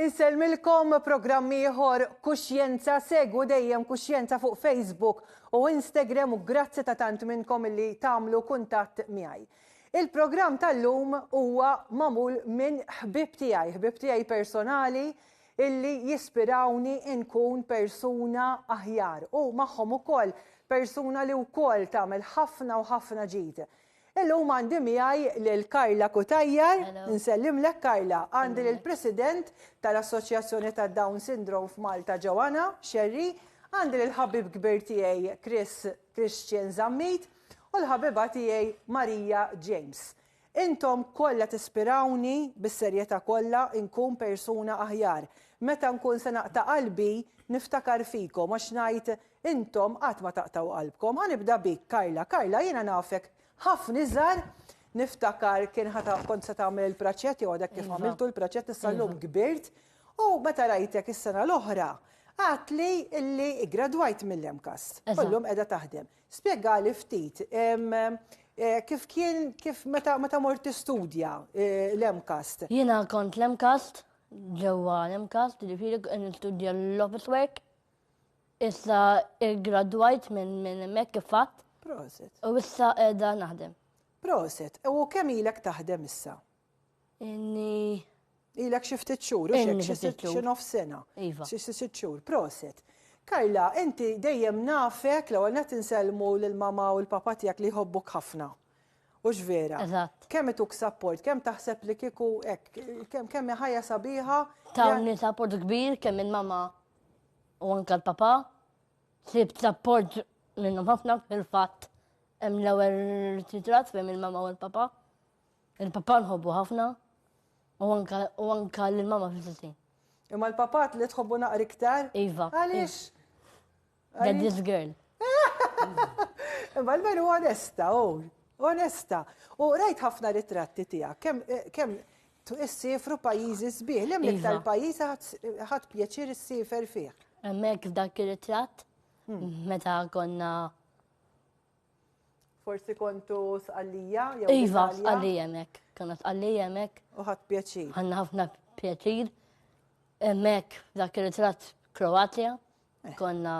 Insellmilkom programm ieħor Kuxjenza, segwu dejjem Kuxjenza fuq Facebook u Instagram u grazzi ta' tant minnkom illi tagħmlu kuntatt miegħi. Il-programm tal-lum huwa magħmul minn ħbieb tiegħi, ħbieb tiegħi personali illi jispirawni nkun persuna aħjar u magħhom ukoll persuna li wkoll tagħmel ħafna u ħafna ġid. Illum għandi miegħi lil Carla Cutajar, nsellimlek Carla, għandi lil President tal-Assoċjazzjoni tad-Down Syndrome f'Malta Joanna Scerri, għandi lil ħabib kbir tiegħi Chris Christian Zammit u l-ħabiba tiegħi Maria James. Intom kollha tispirawni bis-serjetà kollha nkun persuna aħjar. Meta nkun se naqta' qalbi niftakar fikom għax ngħid Intom qatt ma taqtgħu qalbkom. Ħa nibda bik, Carla. Carla, jiena nafek ħafna iżgħar, niftakar kien ħa kont se tagħmel il-praċett jew għadek kif għamiltu l-praċett issa llum kbirt. U meta rajtek is-sena l-oħra, għadtli illi ggradwajt mill-MCAST. U llum qiegħda taħdem. Spjegali ftit kif kien kif meta meta mort tistudja l-MCAST. Jiena kont l-MCAST, ġewwa l-MCAST, jiġifieri nistudja l-office work. Issa iggradwajt minn minn hemmhekk kif fatt. Proset. U issa qiegħda naħdem. Proset. U kemm ilek taħdem issa? Inni. Ilek xi ftit xhur, u xi xi nofs sena. Iva. Xi sitt xhur. Proset. Karla, inti dejjem nafek l-ewwel nett insellmu lill-mama u l-papa tiegħek li jħobbuk ħafna. Hux vera? Eżatt. Kemm ituk support, kemm taħseb li kieku hekk, kemm kemm ħajja sabiħa. Tawni support kbir kemm il-mama u anka l-papa. Sibt support minnhom ħafna fil-fatt hemm l-ewwel ritratt fejn il-mama u l-papa. Il-papa nħobbu ħafna u anka u anka lill-mama fl-istess Imma l-papa li tħobbu naqra iktar? Iva. Għaliex? Daddy's girl. Imma l-veru onesta, u onesta. U rajt ħafna ritratti tiegħek, kemm eh, kemm issifru pajjiżi sbieħ, li l-iktar Iva. pajjiż ħadd pjaċir issifer fih. Hemmhekk f'dak ir-ritratt hmm. meta konna Forsi kontu sqallija jew Iva, sqallija hemmhekk. Konna sqallija hemmhekk. U ħadd pjaċir. Ħanna ħafna pjaċir. Hemmhekk f'dak ir-ritratt Kroatja. Eh. Konna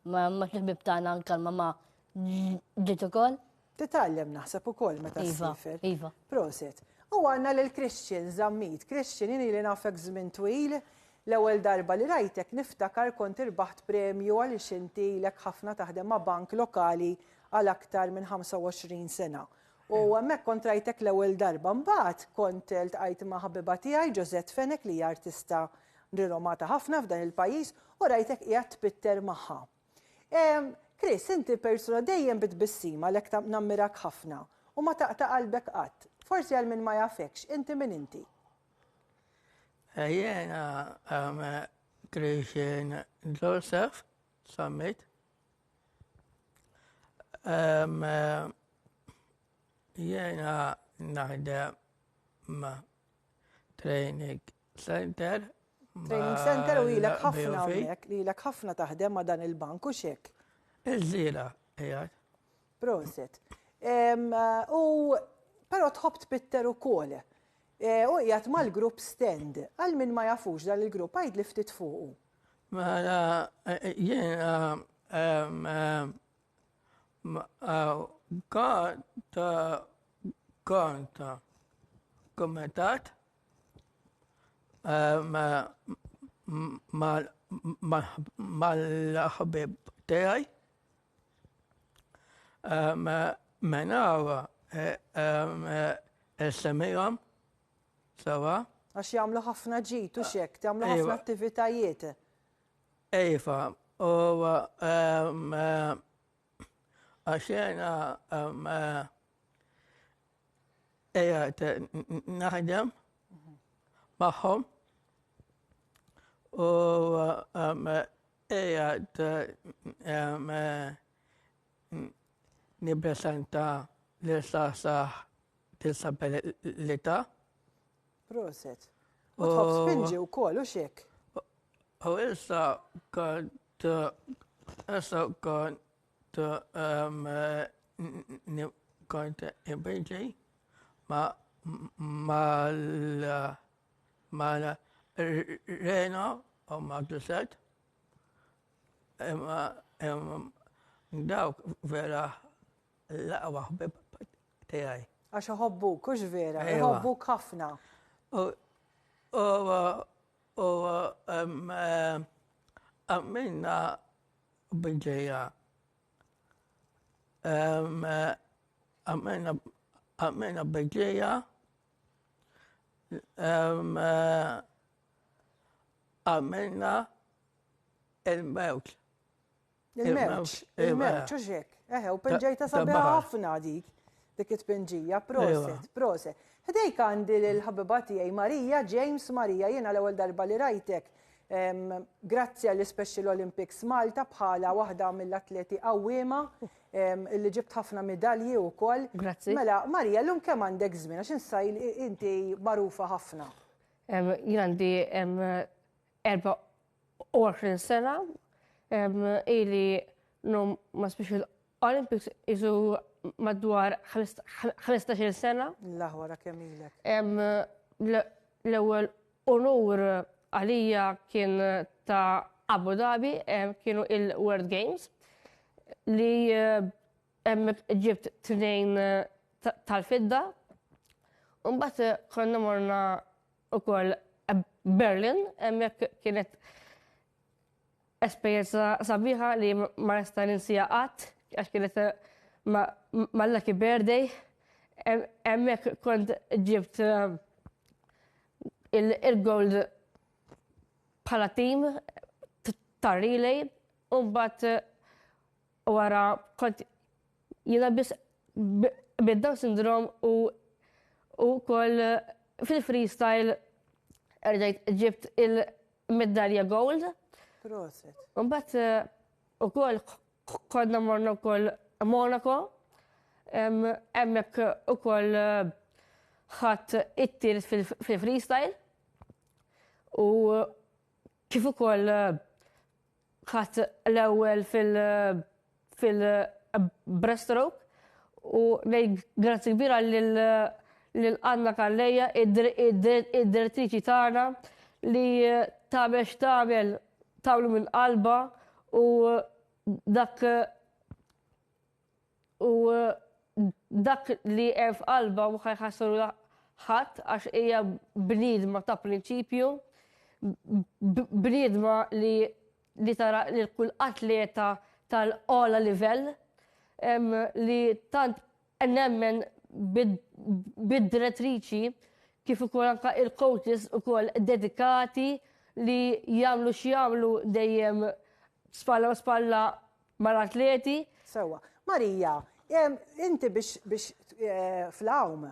ma ma ħbib tagħna anke l-mama ġiet ukoll. Titgħallem naħseb ukoll meta iva, ssifer. Iva. Proset. U għandna lil Christian Zammit. Christian jien li nafek żmien twil, l-ewwel darba li rajtek niftakar kont irbaħt premju għaliex inti ilek ħafna taħdem ma' bank lokali għal aktar minn 25 sena. U hemmhekk kont rajtek l-ewwel darba. Mbagħad kont ltqajt ma' ħabiba tiegħi Josette Fenech li hija artista rinomata ħafna f'dan il-pajjiż u rajtek qiegħed tpitter magħha. Chris, inti persuna dejjem bi tbissima għalhekk nammirak ħafna u ma taqta' qalbek qatt. Forsi għal min ma jafekx, inti min inti? Jiena Christian Joseph Sammit. Jiena naħdem ma' Training Center. Training Center u ilek ħafna hawnhekk, li ilek ħafna taħdem ma' dan il-bank u xek. Iż-żiela qiegħed. Proset. U però tħobb tpitter ukoll. E, u qiegħed mal-grupp Stand. Għal min ma jafux dan il-grupp għid li ftit fuqu. Mela jiena kont kont kumitat mal-ħbieb tiegħi minn hawn insemmihom sewwa. Għax jagħmlu ħafna ġid u x'hekk, jagħmlu ħafna attivitajiet. Iva, u għax jiena qiegħed naħdem magħhom u qiegħed nippreżenta lil żgħażagħ b'diżabilità. Proset. U tħobb spinġi wkoll u xek. U issa kont issa kont kont inpinġi ma mal mal. Reno u ma' Giuseppe. Imma dawk vera l-aqwa ħbieb tiegħi. Għax iħobbuk, hux vera, iħobbuk ħafna. U għamilna biġġejja. Għamilna biġġejja. Għamilna il-mewġ. Il-mewġ, il-mewġ, u xek. Eħe, u pinġejta sabiħa ħafna dik, dik it-pinġija, proset, proset. Ħdejk għandi l-ħabiba tiegħi Marija, James Marija, jiena l-ewwel darba li rajtek. Grazzi għall Special Olympics Malta bħala waħda mill-atleti qawwiema li ġibt ħafna midalji wkoll. Grazzi. Mela, Marija, llum kemm għandek żmien għax insaj inti magħrufa ħafna. Jien għandi 24 sena, ili nom ma' Special Olympics isu madwar 15 sena. L-aħwa kemm ilek. L-ewwel unur għalija kien ta' Abu Dhabi, kienu il-World Games li hemmhekk ġibt tnejn tal-fidda. Mbagħad konna morna ukoll Berlin, hemmhekk kienet esperjenza sabiħa li ma nista' ninsija qatt għax kienet ma' lucky birthday. Hemmhekk kont ġibt il-gold bħala team ta' relay u mbagħad wara kont jiena biss bid-Down syndrome u wkoll fil-freestyle erġajt ġibt il-medalja gold. Proset. Mbagħad ukoll konna morna wkoll Monaco. Hemmhekk ukoll ħadd it-tielet fil-freestyle. U kif ukoll ħadd l-ewwel fil-breaststroke u ngħid grazzi kbira lil Anna Calleja, id-direttriċi tagħna li tagħmel x'tagħmel tagħmlu minn qalbha u dak U dak li hemm f'qalbha mhu ħa jħassru ħadd għax hija bniedma ta' prinċipju, bniedma li li tara lil kull atleta tal-ogħla livell, li tant nemmen bid-direttriċi kif ukoll anke il-coaches ukoll dedikati li jagħmlu x'jagħmlu dejjem spalla ma' spalla mal-atleti. Sewwa. Marija, inti biex biex fl-għawm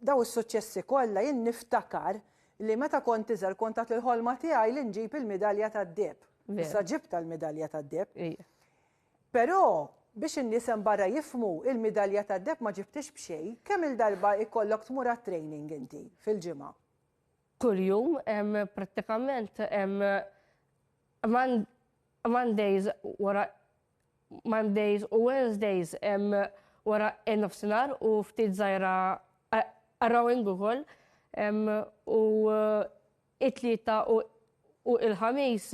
daw is-suċċessi kollha jien niftakar li meta kont iżgħar kont għedt l-ħolma tiegħi li nġib il-midalja tad-deheb. Issa ġibtha l-midalja tad-deheb. Però biex in-nies hemm barra jifhmu, il-midalja tad-deheb ma ġibtix b'xejn. Kemm-il darba jkollok tmur għat-training inti fil-ġimgħa? Kuljum, prattikament Mondays wara Mondays u Wednesdays wara nofsinhar u ftit żgħira rowing ukoll u it-tlieta u il-ħamis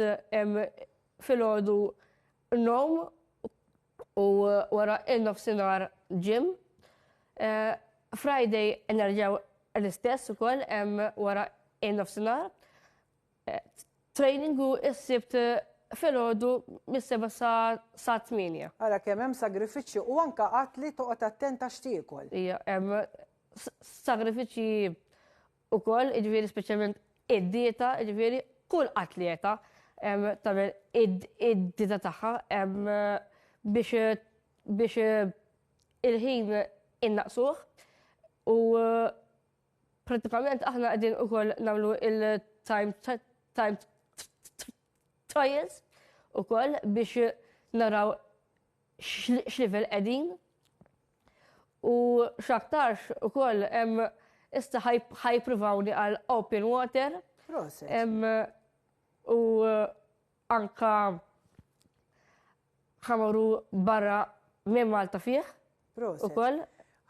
filgħodu nom u wara nofsinhar gym. Friday nerġgħu l-istess ukoll wara nofsinhar. Training u s-Sibt filgħodu mis-sebgħa sa 8. Ara kemm hemm sagrifiċċju u anke għad li toqgħod attent għax tiekol. Ija, hemm sagrifiċċji ukoll, jiġifieri speċjalment id-dieta, jiġifieri kull atleta tagħmel id-dieta tagħha biex biex il-ħin innaqsuh u Pratikament aħna qegħdin ukoll nagħmlu il-time time trials ukoll biex naraw x'livell qegħdin. U x'aktarx ukoll hemm issa ħajpruvawni għal open water. Proset. U anka ħa morru barra minn Malta fih. Proset. Ukoll.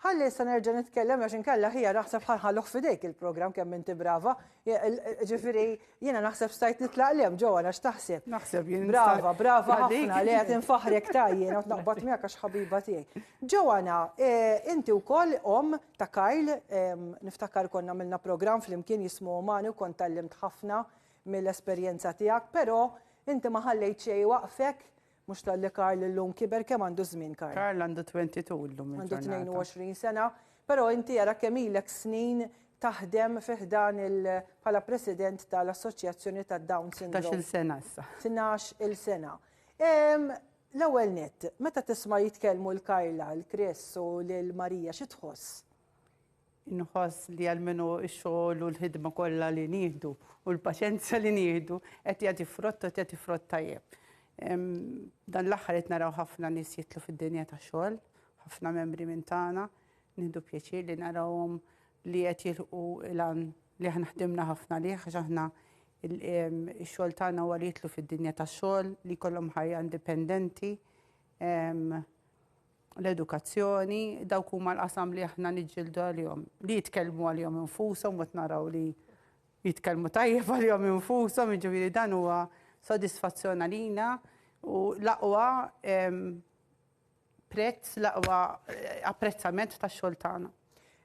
Ħalli issa nerġa' nitkellem għax inkella ħija naħseb ħa nħalluh f'idejk il-programm kemm inti brava. Ġifieri jiena naħseb stajt nitlaq lem Joanna x'taħseb? Naħseb jien. Brava, brava ħafna li qed infaħrek ta' jiena u naqbad miegħek għax ħabiba tiegħi. Joanna, inti wkoll omm ta' Kyle, niftakar konna għamilna programm flimkien jismu Umani u kont tgħallimt ħafna mill-esperjenza tiegħek, però inti ma ħallejt xejn iwaqqfek. Mhux talli Karl illum kiber, kemm għandu żmien Karl? Karl għandu 22 illum il-ġurnata. Għandu 22 sena, però inti ara kemm ilek snin taħdem fi ħdan il bħala president tal-Assoċjazzjoni tad-Down Syndrome. 12-il sena issa. 12-il sena. L-ewwel nett, meta tisma' jitkellmu l-Karla, l-Chris u lil Marija, xi tħoss? Inħoss li almenu x-xogħol u l-ħidma kollha li nieħdu u l-paċenzja li nieħdu qed jagħti frott u qed jagħti frott tajjeb. Dan l-aħħar qed naraw ħafna nies jidħlu fid-dinja tax-xogħol, ħafna membri minn tagħna, nieħdu pjaċir li narawhom li qed jilħqu l-għan li aħna ħdimna ħafna għalih għax aħna x-xogħol tagħna huwa li jidħlu fid-dinja tax-xogħol, li jkollhom ħajja indipendenti. L-edukazzjoni, dawk huma l-qasam li aħna niġġieldu għalihom, li jitkellmu għalihom infushom u naraw li jitkellmu tajjeb għalihom infushom, jiġifieri dan huwa sodisfazzjon għalina u l-aqwa prezz, l-aqwa eh, apprezzament tax-xogħol tagħna.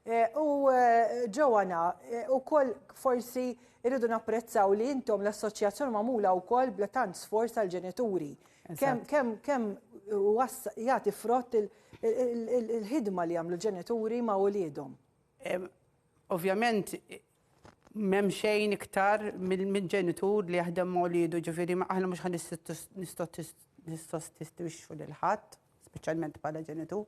Eh, u eh, Joanna, ukoll forsi irridu napprezzaw li intom l-assoċjazzjoni magħmula wkoll bla tant sforz tal-ġenituri. Kemm kemm kemm jagħti frott il-ħidma li jagħmlu ġenituri ma' uliedhom. Ovvjament m'hemm xejn iktar minn ġenitur li jaħdem ma' uliedu, ġifieri aħna mhux ħa nissostitwixxu lil ħadd, speċjalment bħala ġenitur.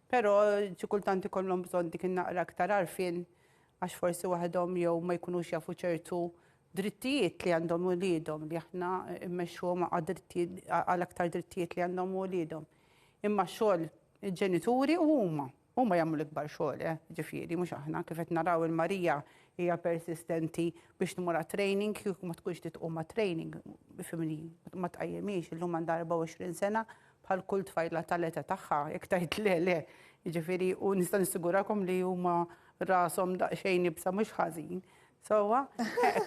Però xi kultant ikollhom bżonn dik in-naqra aktar għarfien għax forsi waħedhom jew ma jkunux jafu ċertu drittijiet li għandhom uliedhom li aħna mmexxuhom għal aktar drittijiet li għandhom uliedhom. Imma xogħol il-ġenituri u huma. Huma jagħmlu l-ikbar xogħol, eh, ġifieri, mhux aħna kif qed naraw il-Marija hija persistenti biex tmur training, kieku ma tkunx titqum ma' training, fimni, ma tqajjimix, illum għandha 24 sena bħal kull tfajla tal-età tagħha, jekk tgħid le le. Jiġifieri u nista' nissigurakom li huma rashom daqsxejn ibsa mhux ħażin. Sewwa,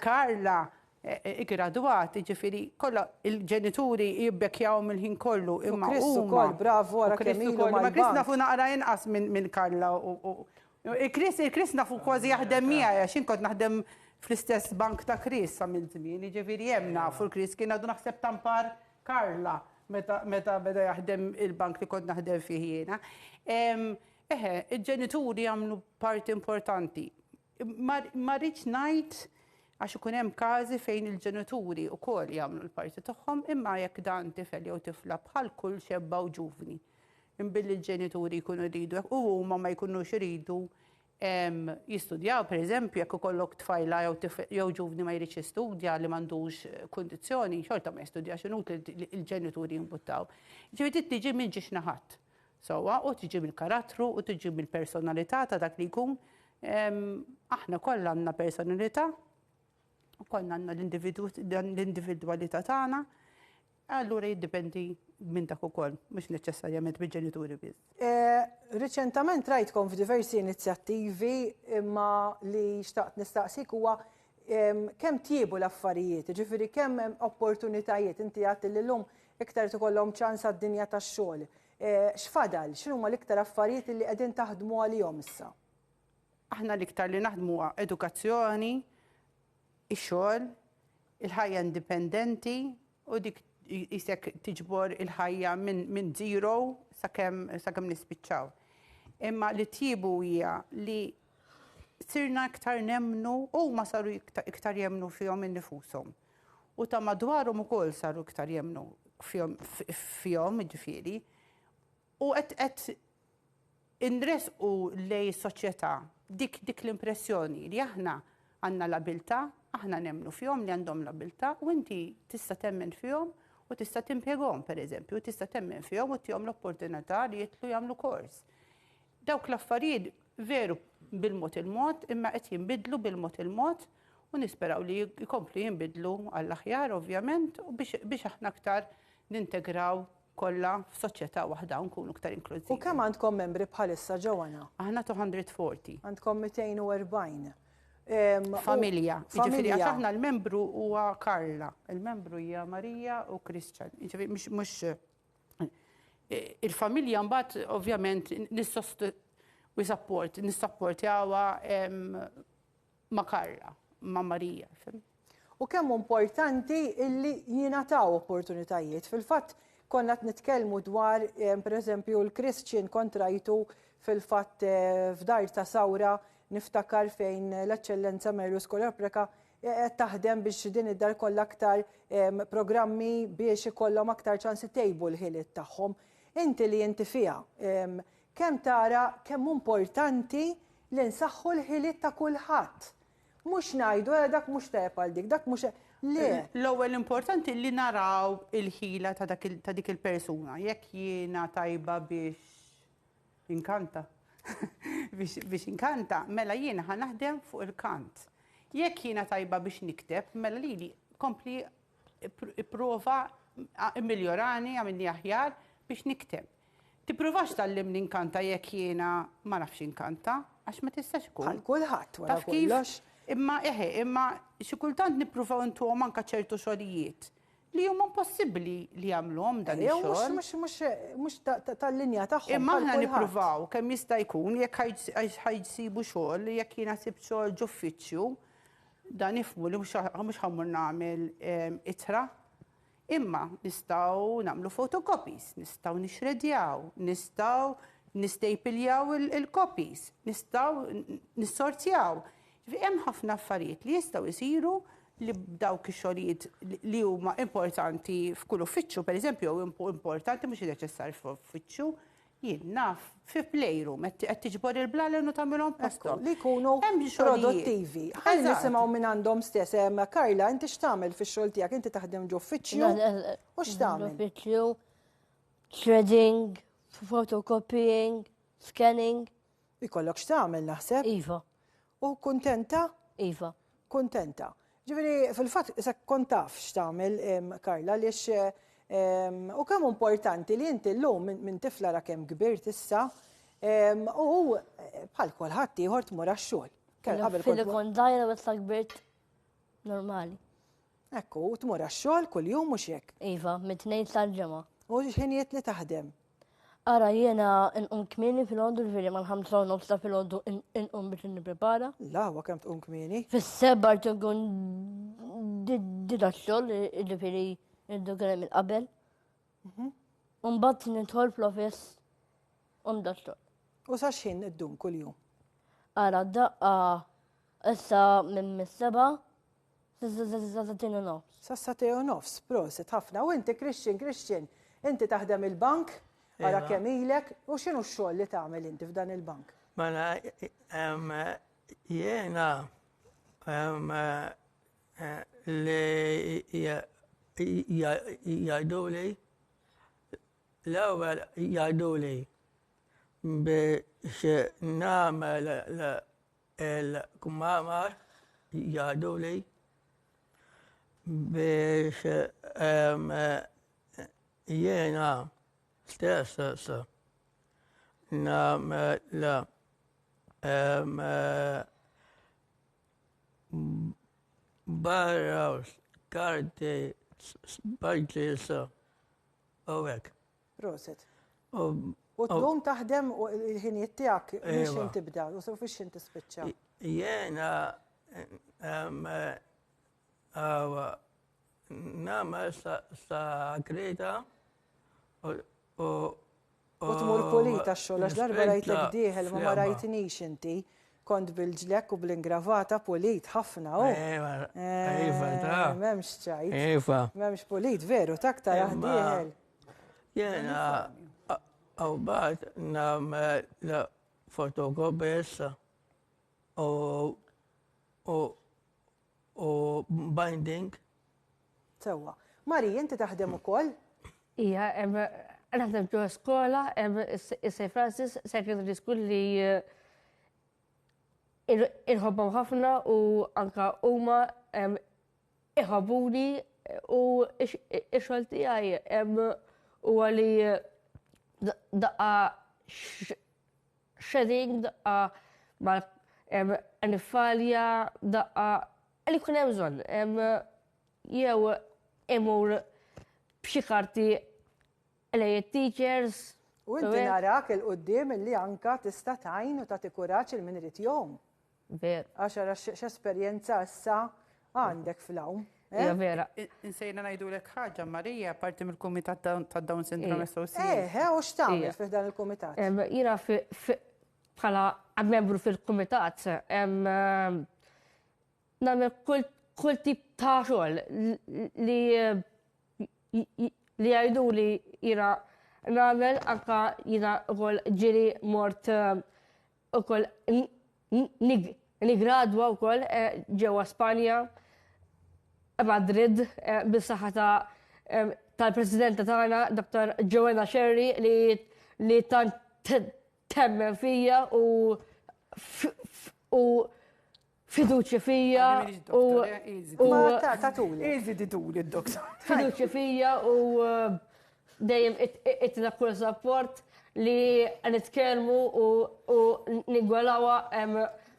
Karla iggradwat, jiġifieri kollha il-ġenituri jibbekkjawhom il-ħin kollu imma Chris ukoll, bravo, ara kemm ilu Ma Chris nafu naqra inqas minn Karla u Chris, il-Chris nafu kważi jaħdem miegħi għax jien kont naħdem fl-istess bank ta' Chris sa minn żmien, jiġifieri hemm nafu l-Chris kien għadu naħseb tampar Karla meta meta beda jaħdem il-bank li kont naħdem fih jiena. Eħe, il-ġenituri jagħmlu parti importanti. Ma rridx ngħid għax ikun hemm każi fejn il-ġenituri wkoll jagħmlu l-parti tagħhom, imma jekk dan tifel jew tifla bħal kull xebba u ġuvni. Imbilli l-ġenituri jkunu jridu u huma ma jkunux iridu jistudjaw, per eżempju, jekk ikollok tfajla jew ġuvni ma jridx jistudja li m'għandux kundizzjoni, xorta ma jistudjax inutli il-ġenituri jimbuttaw. Ġifieri tiġi minn ġiex naħat. Sewwa, u tiġi mill-karattru u tiġi mill-personalità ta' dak li jkun. Aħna kollha għandna personalità, u kollha għandna l-individwalità tagħna, allura jiddipendi minn dak ukoll, mhux neċessarjament mill-ġenituri biss. Eh, riċentament rajtkom f'diversi inizjattivi imma li xtaqt nistaqsik huwa kemm tjiebu l-affarijiet, ġifieri kemm hemm opportunitajiet, inti għedt li llum iktar ikollhom ċans għad-dinja tax-xogħol. Eh, x'fadal, x'inhuma l-iktar affarijiet li qegħdin taħdmu għalihom issa? Aħna l-iktar li naħdmu huwa edukazzjoni, ix-xogħol, il-ħajja indipendenti u dik isek tiġbor il-ħajja minn zero sakemm sakemm nispiċċaw. Imma li tjiebu hija li sirna iktar nemmnu u ma saru iktar jemmnu fihom innifushom. U ta' madwarhom ukoll saru iktar jemmnu fihom, fihom ġifieri. U qed qed inresqu lejn is-soċjetà dik dik l-impressjoni li aħna għandna l-abilità, aħna nemmnu fihom li għandhom l-abilità u inti tista' temmen fihom u tista' timpjegahom pereżempju, tista' temmen fihom u tihom l-opportunità li jidħlu jagħmlu kors. Dawk l-affarijiet veru bil-mod il-mod imma qed jinbidlu bil-mod il-mod u nisperaw li jkomplu jinbidlu għall-aħjar ovvjament u biex, biex aħna aktar nintegraw kollha f'soċjetà waħda u nkunu iktar inklużivi. U kemm għandkom membri bħalissa Joanna? Aħna 240. Għandkom 240. Familja. Jiġifieri għax aħna l-membru huwa Karla, il-membru hija Marija u Christian. Jiġifieri mhux il-familja mbagħad ovvjament nissost we support, nissapportjawha ma' Karla, ma' Marija. U kemm hu importanti illi jingħataw opportunitajiet. Fil-fatt konna qed nitkellmu dwar pereżempju l-Christian kont rajtu fil-fatt eh, f'dar ta' Sawra niftakar fejn l-Eċċellenza Mary Skola Preca eh, qed taħdem biex din id-dar kollha aktar programmi biex ikollhom aktar ċans itejbu l-ħiliet tagħhom. Inti li inti fiha, kemm tara kemm importanti li nsaħħu l-ħiliet ta' kulħadd Mhux ngħidu, eh, dak mhux tajjeb għal dik, dak mhux Le. L-ewwel importanti li naraw il-ħila ta' ta' dik il-persuna. Jekk jiena tajba biex inkanta. biex inkanta, mela jiena ħa naħdem fuq il-kant. Jekk jiena tajba biex nikteb, mela lili kompli ipprova immiljorani, għamilni aħjar biex nikteb. Tippruvax tgħallimni nkanta jekk jiena ma nafx inkanta, għax ma tistax ikun. Bħal kulħadd wara kollox. Imma eħe, imma xi kultant nippruvaw intuhom anke ċertu xogħlijiet li huma impossibbli li jagħmluhom dan ix-xogħol. Mhux mhux mhux tal-linja tagħhom. Imma aħna nippruvaw kemm jista' jkun jekk ħa jsibu xogħol, jekk jiena sibt xogħol ġ'uffiċċju, dan ifhmu li mhux ħa mmur nagħmel ittra. Imma nistgħu nagħmlu photocopies, nistgħu nixredjaw, nistgħu nistejpiljaw il-copies, nistgħu nissortjaw. Ġifieri hemm ħafna affarijiet li jistgħu jsiru li b'dawk ix-xogħlijiet li huma importanti f'kull uffiċċju, pereżempju, jew importanti mhux neċessarju f'uffiċċju, Jien naf, fi playroom, qed tiġbor il-blalen u tagħmilhom posthom. Li jkunu produttivi. Ħalli nisimgħu minn għandhom stess. Karla, inti x'tagħmel fix-xogħol tiegħek? Inti taħdem ġo uffiċċju u x'tagħmel? Uffiċċju, shredding, photocopying, scanning. Ikollok x'tagħmel naħseb? Iva. U kuntenta? Iva. Kuntenta. Ġifieri fil-fatt issa kont taf x'tagħmel Karla għaliex u kemm importanti li inti llum minn tifla ra kemm kbirt issa u bħal kulħadd ieħor tmur għax-xogħol. Qabel kont żgħira u issa kbirt normali. Ekku, u tmur għax-xogħol kuljum mhux hekk? Iva, mit-tnejn sal-ġimgħa. U x'ħinijiet li taħdem? Ara jiena nqum kmieni filgħodu ġifieri mal-ħamsa u nofs ta' filgħodu nqum biex nipprepara. L-aħwa kemm tqum kmieni? Fis-sebgħa rrid inkun diġà x-xogħol, ġifieri rridu nkun hemm qabel. Mhm. U mbagħad nidħol fl-office u nibda x-xogħol. U sa x'ħin iddum kuljum? Ara daqqa issa minn mis-sebgħa Sa-sagħtejn u nofs. Sa-sagħtejn u nofs, prosit ħafna. U inti Christian, Christian, inti taħdem il-bank, ara kemm ilek, u x'inhu x-xogħol li tagħmel inti f'dan il-bank? Mela, jiena li jgħiduli, l-ewwel jgħiduli biex nagħmel Il-kmamar jgħiduli biex jiena stess nagħmel barra karti budgets u hekk. Proset. U tlum taħdem u l-ħinijiet tiegħek minn x'in tibda u fix x'in tispiċċa. Jiena nagħmel sa grida u U tmur pulita x-xogħol għax darba rajtek dieħel ma ma rajtnix inti. Kont bil-ġlekk u bl-ingravata pulit ħafna u. Iva, iva, ta. M'hemmx ċajt. Iva. M'hemmx pulit, veru, tak taraħ dieħel. Jena, għawbat namel fotokopies u u u binding. Sewwa. Mari, inti taħdem ukoll? Ija, naħdem ġo skola, St. Francis Secondary School li inħobbhom ħafna u anka huma iħobbuni u x-xogħol tiegħi. huwa li daqqa shedding, daqqa ma' nifalja, daqqa li jkun hemm bżonn. Jew imur b'xi karti lejn it-teachers. U inti narak 'il quddiem illi anka tista' tgħin u tagħti kuraġġ 'il min irid jgħum. Ver. Għax ara x'esperjenza issa għandek fl-għawm. Eh? Ija vera. Insejna ngħidulek ħaġa, Marija, parti mill-Kumitat ta' Down Syndrome Association. Eh, u x'tagħmel fih dan il-kumitat? Jiena bħala membru fil-kumitat nagħmel kull tip ta' xogħol li li jgħiduli jiena nagħmel anka jiena wkoll ġieli mort ukoll nigradwa wkoll eh, ġewwa Spanja, Madrid, eh, bis-saħħa ta' eh, tal-Presidenta tagħna, Dr. Joanna Sherry, li li tant temmen fija u u fiduċja fija u u tatuli. Easy dituli d-doktor. Fiduċja fija u eh, dejjem itna kull support li nitkellmu u nigwalawa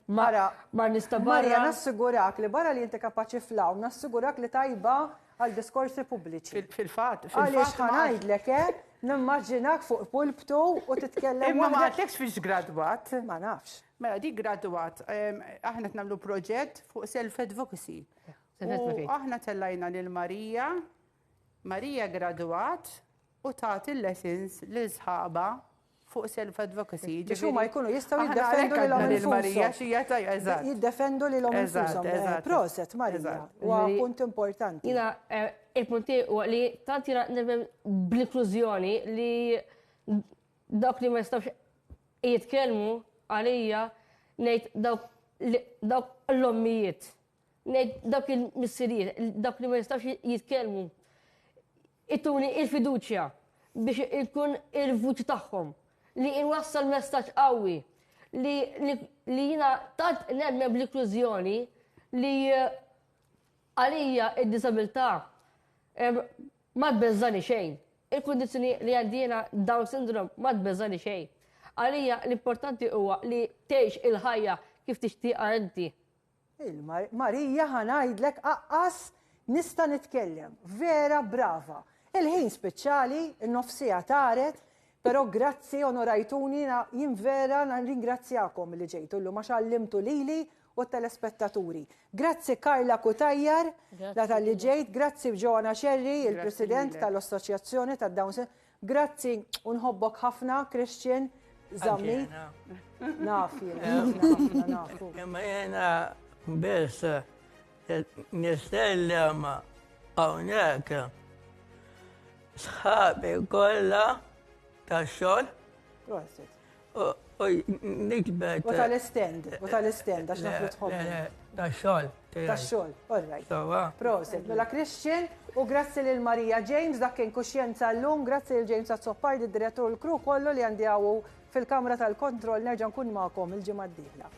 ma nista barra. Marja, nassigurak li barra li inti kapaċi flaw, nassigurak li tajba għal diskorsi pubbliċi. Fil-fatt, fil-fatt. Għaliex ħa ngħidlek, eh, nimmaġinak fuq pulptu u titkellem. Imma ma għadlekx fiex gradwat. Ma nafx. Mela dik gradwat, aħna qed nagħmlu proġett fuq self-advocacy. U aħna tellajna lil Marija, Marija gradwat u tagħti lessons lil sħaba fuq self-advocacy. Biex huma jkunu jistgħu jiddefendu lilhom infushom. Jiddefendu lilhom infushom. Eh, proset, Marija, huwa punt importanti. Jiena eh, il-punt huwa li tant jiena nemmen bl-inklużjoni li dawk li ma jistgħux jitkellmu għalija ngħid dawk l-ommijiet Ngħid dawk il-missirijiet, dawk li ma jistgħux jitkellmu, ituni il-fiduċja biex inkun il-vuċi tagħhom, li inwassal messaġġ qawwi li li jiena tant nemmen bl-inklużjoni li għalija id-diżabilità ma tbeżżani xejn. Il-kundizzjoni li għandi jiena Down syndrome ma tbeżżani xejn. Għalija l-importanti huwa li tgħix il-ħajja kif tixtieqha inti. Il-Marija ħa ngħidlek aqqas nista' nitkellem. Vera brava. Il-ħin spiċċali, in-nofsija taret, però grazzi onorajtuni jien vera nirringrazzjakom li ġejtu llum għax għallimtu lili u t-telespettaturi. Grazzi Carla Cutajar la talli ġejt, grazzi Joanna Scerri, il-President tal-Assoċjazzjoni tad-Down Syndrome. Grazzi u nħobbok ħafna Christian Zammit. Naf jien, ħafna nafu. Imma jiena biss nistellem hawnhekk sħabi kollha tax-xogħol. Prosit. U nikbet. U tal-istend, u tal-istend, għax naf li tħobbu. Tax-xogħol. Tax-xogħol, all right. Prosit. Mela Christian, u grazzi lil Maria James, dak kien Kuxjenza llum, grazzi lil James Azzopardi, id-direttur u l-crew kollu li għandi hawn fil-kamra tal-kontroll, nerġa' nkun magħkom il-ġimgħa d-dieħla.